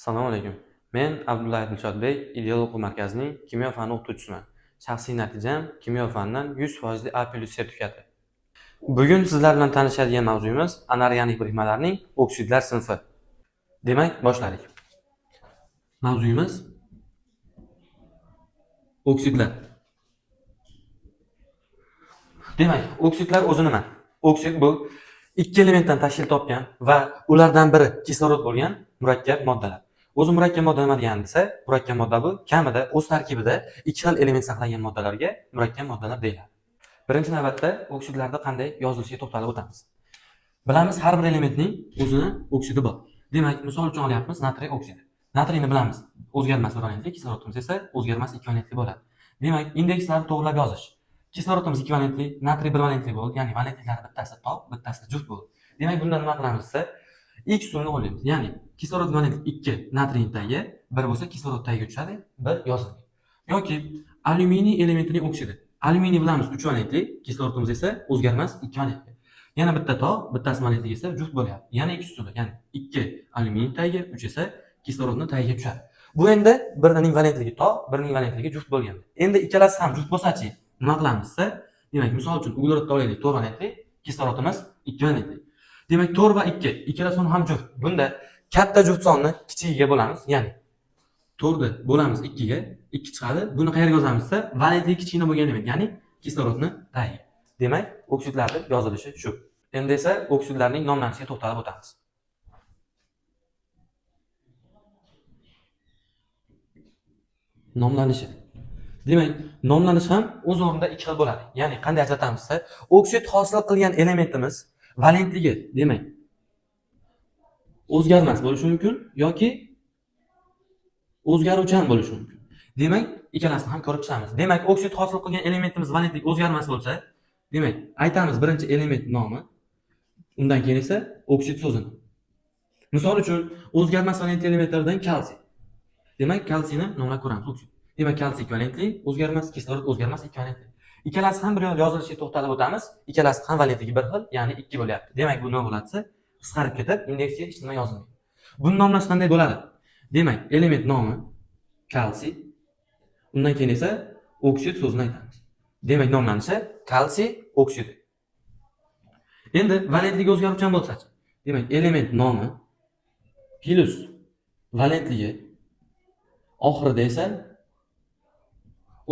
Assalomu alaykum. Men Abdullayev Dilshodbek, Ideal o'quv markazining kimyo fani o'qituvchisiman. Shaxsiy natijam kimyo fanidan 100% A+ sertifikati. Bugun sizlar bilan tanishadigan mavzuyimiz anorganik birikmalarning oksidlar sinfi. Demak, boshladik. Mavzuyimiz oksidlar. Demak, oksidlar o'zi nima? Oksid bu ikki elementdan tashkil topgan va ulardan biri kislorod bo'lgan murakkab moddalar. O'zi murakkab modda nima degani desa, murakkab modda bu kamida o'z tarkibida ikki xil element saqlangan moddalarga murakkab moddalar deyiladi. Birinchi navbatda oksidlarda qanday yozilishiga to'xtalib o'tamiz. Bilamiz, har bir elementning o'zini oksidi bor. Demak, misol uchun olyapmiz natriy oksidi. Natriyni bilamiz, o'zgarmas bir valentli, kislorodimiz esa o'zgarmas ikki valentli bo'ladi. Demak, indekslarni to'g'rilab yozish. Kislorodimiz ikki valentli, natriy bir valentli bo'ldi, ya'ni valentliklari bittasi toq, bittasi juft bo'ldi. Demak, bundan nima qilamiz desa, x usulini qo'llaymiz. Ya'ni kislorod valent 2 natriyning tagiga, 1 bo'lsa kislorod tagiga tushadi, 1 yoziladi. Yoki alyuminiy elementining oksidi. Alyuminiy bilamiz 3 valentli, kislorodimiz esa o'zgarmas 2 valentli. Yana bitta toq, bittasi valentligi esa juft bo'lyapti. Yana ikki usuli, ya'ni 2 alyuminiy tagiga, 3 esa kislorodning tagiga tushadi. Bu endi birining valentligi toq, birining valentligi juft bo'lganda. Endi ikkalasi ham juft bo'lsa-chi, nima qilamiz desa, demak, misol uchun uglerodni olaylik, 4 valentli, kislorodimiz 2 valentli. Demak, 4 va 2 ikkala son ham juft. Bunda katta juft sonni kichigiga bo'lamiz, ya'ni 4 ni bo'lamiz 2 ga, 2 chiqadi. Buni qayerga yozamiz desa, valentligi kichkina bo'lgan element, ya'ni kislorodni tagiga. Demak, oksidlarning yozilishi shu. Endi esa oksidlarning nomlanishiga to'xtalib o'tamiz. Nomlanishi. Demak, nomlanish ham o'z o'rnida ikki xil bo'ladi. Ya'ni qanday ajratamiz desa, oksid hosil qilgan elementimiz valentligi, demak, o'zgarmas bo'lishi mumkin yoki o'zgaruvchan bo'lishi mumkin. Demak, ikkalasini ham ko'rib chiqamiz. Demak, oksid hosil qilgan elementimiz valentligi o'zgarmas bo'lsa, demak, aytamiz birinchi element nomi, undan keyin esa oksid so'zini. Misol uchun, o'zgarmas valentli elementlardan kalsiy. Demak, kalsiyni nomlab ko'ramiz oksid. Demak, kalsiy ikki valentli, o'zgarmas, kislorod o'zgarmas ikki valentli. Ikkalasi ham bir yozilishiga to'xtalib o'tamiz. Ikkalasi ham valentligi bir xil, ya'ni 2 bo'lyapti. Demak, bu nima bo'ladi desa, qisqarib ketib, indeksga hech nima yozilmaydi. Buni nomlash qanday bo'ladi? Demak, element nomi kalsiy, undan keyin esa oksid so'zini aytamiz. Demak, nomlanishi kalsiy oksidi. Endi valentligi o'zgaruvchan bo'lsa-chi? Demak, element nomi plus valentligi, oxirida esa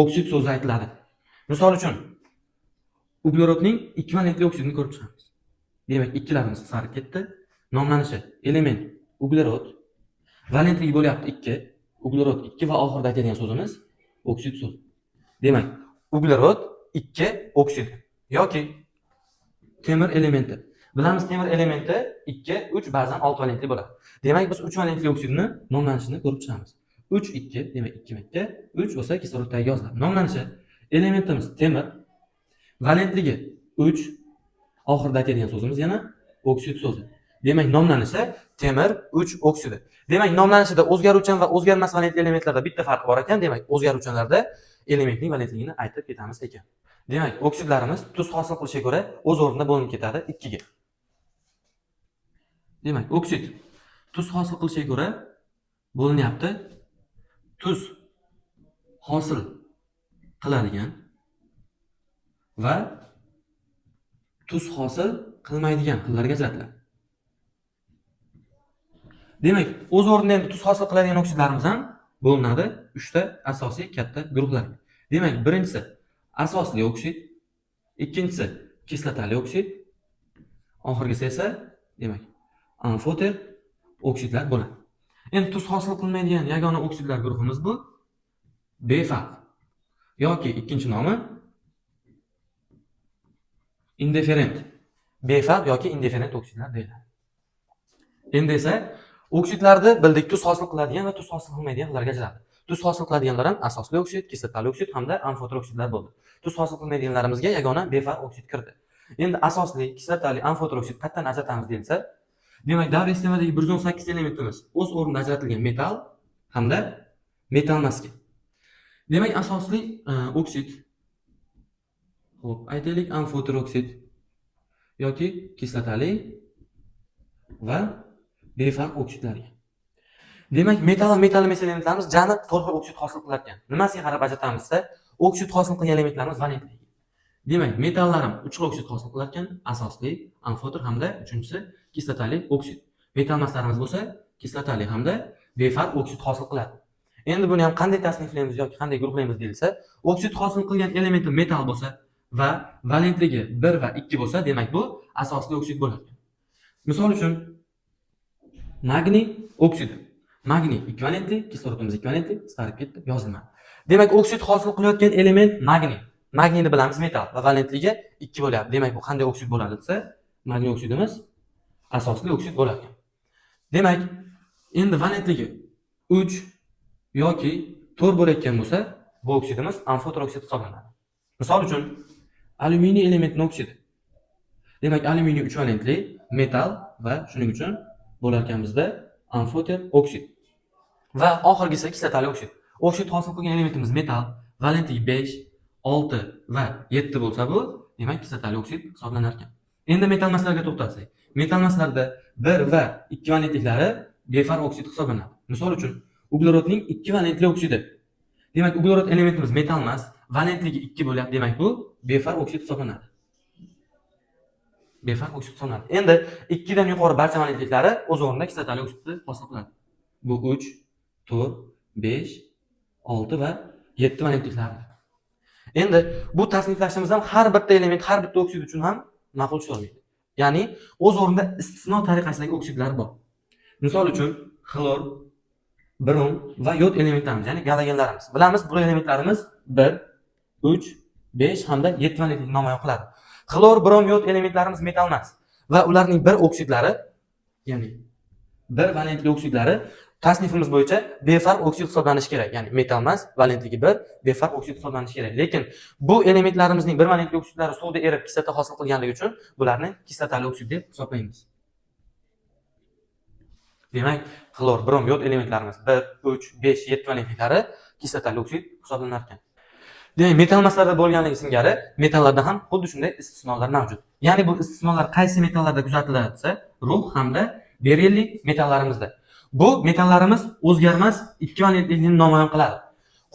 oksid so'zi aytiladi. Misol uchun, uglerodning ikki valentli oksidini ko'rib chiqamiz. Demak, ikkilarimiz qisqarib ketdi. Nomlanishi element uglerod, valentligi bo'lyapti 2, uglerod 2 va oxirida aytadigan so'zimiz oksid so'zi. Demak, uglerod 2 oksid yoki temir elementi. Bilamiz, temir elementi 2, 3, ba'zan 6 valentli bo'ladi. Demak, biz 3 valentli oksidni nomlanishini ko'rib chiqamiz. 3 2, demak 2 2, 3 bo'lsa kislorod tagiga yoziladi. Nomlanishi elementimiz temir, valentligi 3, oxirida aytadigan so'zimiz yana oksid so'zi. Demak, nomlanishi temir 3 oksidi. Demak, nomlanishida o'zgaruvchan va o'zgarmas valentli elementlarda bitta farq bor ekan. Demak, o'zgaruvchanlarda elementning valentligini aytib ketamiz ekan. Demak, oksidlarimiz tuz hosil qilishiga ko'ra o'z o'rnida bo'linib ketadi 2 ga. Demak, oksid tuz hosil qilishiga ko'ra bo'linyapti. Tuz hosil qiladigan va tuz hosil qilmaydigan xillarga ajratiladi. Demak, o'z o'rnida endi tuz hosil qiladigan oksidlarimiz ham bo'linadi 3 ta asosiy katta guruhlarga. Demak, birinchisi asosli oksid, ikkinchisi kislotali oksid, oxirgisi esa demak amfoter oksidlar bo'ladi. Endi tuz hosil qilmaydigan yagona oksidlar guruhimiz bu befarq yoki ikkinchi nomi indifferent. Befarq yoki indifferent oksidlar deyiladi. Endi esa oksidlarni bildik, tuz hosil qiladigan va tuz hosil qilmaydigan xillarga ajraladi. Tuz hosil qiladiganlar ham asosli oksid, kislotali oksid hamda amfoter oksidlar bo'ldi. Tuz hosil qilmaydiganlarimizga yagona befarq oksid kirdi. Endi asosli, kislotali, amfoter oksid qayerdan ajratamiz deyilsa, demak, davriy sistemadagi 118 elementimiz o'z o'rnida ajratilgan metall hamda metallmasga. Demak, asosli oksid, xo'p, aytaylik amfoter oksid yoki kislotali va befarq oksidlarga. Demak, metall va metall emas elementlarimiz jami 4 xil oksid hosil qilar ekan. Nimasiga qarab ajratamiz desa, oksid hosil qilgan elementlarimiz valentli. Demak, metallarim 3 xil oksid hosil qilar ekan: asosli, amfoter hamda uchinchisi kislotali oksid. Metallmaslarimiz bo'lsa kislotali hamda befarq oksid hosil qiladi. Endi buni ham qanday tasniflaymiz yoki qanday guruhlaymiz deyilsa, oksid hosil qilgan elementi metall bo'lsa va valentligi 1 va 2 bo'lsa, demak bu asosli oksid bo'ladi. Misol uchun magniy oksidi. Magniy 2 valentli, kislorodimiz 2 valentli, qisqarib ketdi, yozilmadi. Demak, oksid hosil qilayotgan element magniy. Magniyni bilamiz metall va valentligi 2 bo'lyapti. Demak, bu qanday oksid bo'ladi desa, magniy oksidimiz asosli oksid bo'ladi. Demak, endi valentligi 3 yoki 4 bo'layotgan bo'lsa, bu oksidimiz amfoter oksid hisoblanadi. Misol uchun, alyuminiy elementning oksidi. Demak, alyuminiy 3 valentli metall va shuning uchun bo'lar ekan bizda amfoter oksid. Va oxirgisi kislotali oksid. Oksid hosil qilgan elementimiz metall, valentligi 5, 6 va 7 bo'lsa bu, demak kislotali oksid hisoblanar ekan. Endi metallmaslarga to'xtalsak. Metallmaslarda 1 va 2 valentliklari befarq oksid hisoblanadi. Misol uchun, uglerodning 2 valentli oksidi. Demak, uglerod elementimiz metall emas, valentligi 2 bo'lyapti. Demak, bu befarq oksid hisoblanadi. Befarq oksid hisoblanadi. Endi 2 dan yuqori barcha valentliklari o'z o'rnida kislotali oksidni hosil qiladi. Bu 3, 4, 5, 6 va 7 valentliklardir. Endi bu tasniflashimiz ham har bitta element, har bitta oksid uchun ham ma'qul tusholmaydi. Ya'ni o'z o'rnida istisno tariqasidagi oksidlar bor. Misol uchun, xlor, brom va yod elementlarimiz, ya'ni galogenlarimiz. Bilamiz, bu elementlarimiz 1, 3, 5 hamda 7 valentlikni namoyon qiladi. Xlor, brom, yod elementlarimiz metall emas va ularning bir oksidlari, ya'ni bir valentli oksidlari tasnifimiz bo'yicha befarq oksid hisoblanishi kerak. Ya'ni metall emas, valentligi 1, befarq oksid hisoblanishi kerak. Lekin bu elementlarimizning bir valentli oksidlari suvda erib kislota hosil qilganligi uchun bularni kislotali oksid deb hisoblaymiz. Demak, xlor, brom, yod elementlarimiz 1, 3, 5, 7 valentliklari kislotali oksid hisoblanar ekan. Demak, metallmaslarda bo'lganligi singari metallarda ham xuddi shunday istisnolar mavjud. Ya'ni bu istisnolar qaysi metallarda kuzatiladi desa, rux hamda berilliy metallarimizda. Bu metallarimiz o'zgarmas 2 valentlikni namoyon qiladi.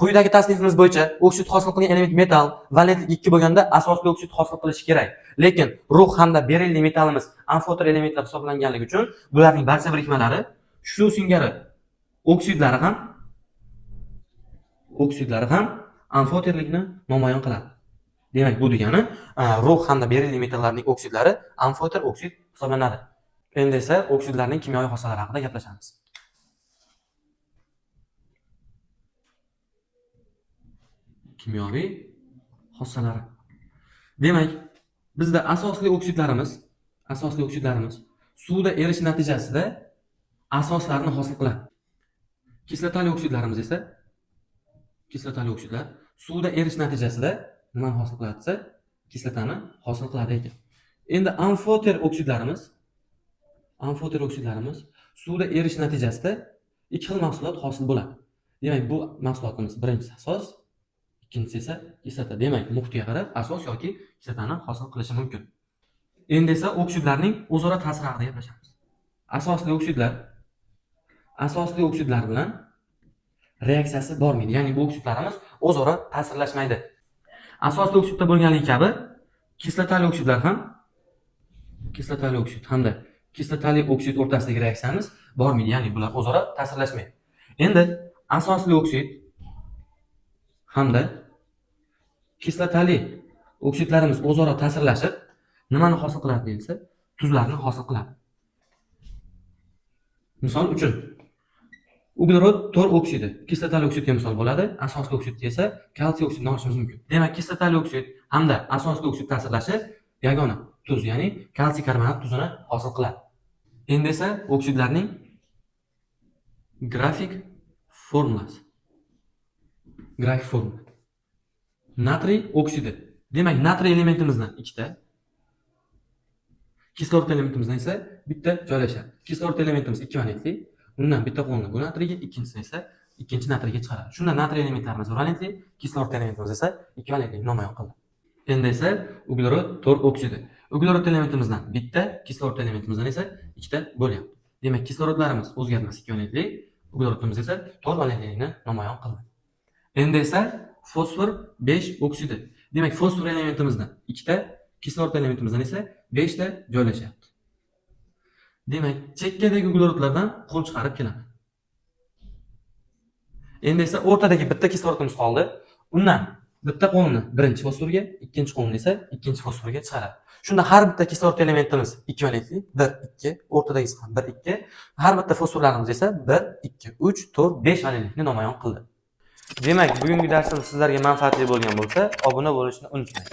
Quyidagi tasnifimiz bo'yicha oksid hosil qilgan element metall, valentlik 2 bo'lganda asosli oksid hosil qilishi kerak. Lekin rux hamda berilliy metallimiz amfoter elementlar hisoblanganligi uchun bularning barcha birikmalari shu singari oksidlari ham amfoterlikni namoyon qiladi. Demak, bu degani rux hamda berilliy metallarning oksidlari amfoter oksid hisoblanadi. Endi esa oksidlarning kimyoviy xossalari haqida gaplashamiz. Kimyoviy xossalari. Demak, bizda asosli oksidlarimiz suvda erish natijasida asoslarni hosil qiladi. Kislotali oksidlarimiz esa kislotali oksidlar suvda erish natijasida nimani hosil qiladi desa, kislotani hosil qiladi ekan. Endi amfoter oksidlarimiz suvda erish natijasida ikki xil mahsulot hosil bo'ladi. Demak, bu mahsulotimiz birinchisi asos, ikkinchisi esa kislota. Demak, muhitga qarab asos yoki kislotani hosil qilishi mumkin. Endi esa oksidlarning o'zaro ta'siri haqida gaplashamiz. Asosli oksidlar bilan reaksiyasi bormaydi. Ya'ni bu oksidlarimiz o'zaro ta'sirlashmaydi. Asosli oksidda bo'lganligi kabi kislotali oksidlar ham kislotali oksid hamda kislotali oksid o'rtasidagi reaksiyamiz bormaydi. Ya'ni bular o'zaro ta'sirlashmaydi. Endi asosli oksid hamda kislotali oksidlarimiz o'zaro ta'sirlashib nimani hosil qiladi deyilsa, tuzlarni hosil qiladi. Misol uchun, uglerod 4 oksidi kislotali oksidga misol bo'ladi, asosli oksidga esa kalsiy oksidini olishimiz mumkin. Demak, kislotali oksid hamda asosli oksid ta'sirlashib yagona tuz, ya'ni kalsiy karbonat tuzini hosil qiladi. Endi esa oksidlarning grafik formulasi. Grafik formula. Natriy oksidi. Demak, natriy elementimizdan ikkita, kislorod elementimizdan esa bitta joylashadi. Kislorod elementimiz 2 valentli, undan bitta qo'lni bu natriyga, ikkinchisini esa ikkinchi natriyga chiqaradi. Shunda natriy elementlarimiz 1 valentli, kislorod elementimiz esa 2 valentli namoyon qildi. Endi esa uglerod 4 oksidi. Uglerod elementimizdan bitta, kislorod elementimizdan esa ikkita bo'lyapti. Demak, kislorodlarimiz o'zgarmas 2 valentli, Uglerodimiz esa 4 valentlikni namoyon qildi. Endi esa fosfor 5 oksidi. Demak, fosfor elementimizdan ikkita, kislorod elementimizdan esa 5 ta joylashyapti. Demak, chekkadagi uglerodlardan qo'l chiqarib kelaman. Endi esa o'rtadagi bitta kislorodimiz qoldi. Undan bitta qo'lni birinchi fosforga, ikkinchi qo'lni esa ikkinchi fosforga chiqaradi. Shunda har bitta kislorod elementimiz 2 valentli, 1, 2, o'rtadagisi ham 1, 2. Har bitta fosforlarimiz esa 1, 2, 3, 4, 5 valentlikni namoyon qildi. Demak, bugungi darsimiz sizlarga manfaatli bo'lgan bo'lsa, obuna bo'lishni unutmang.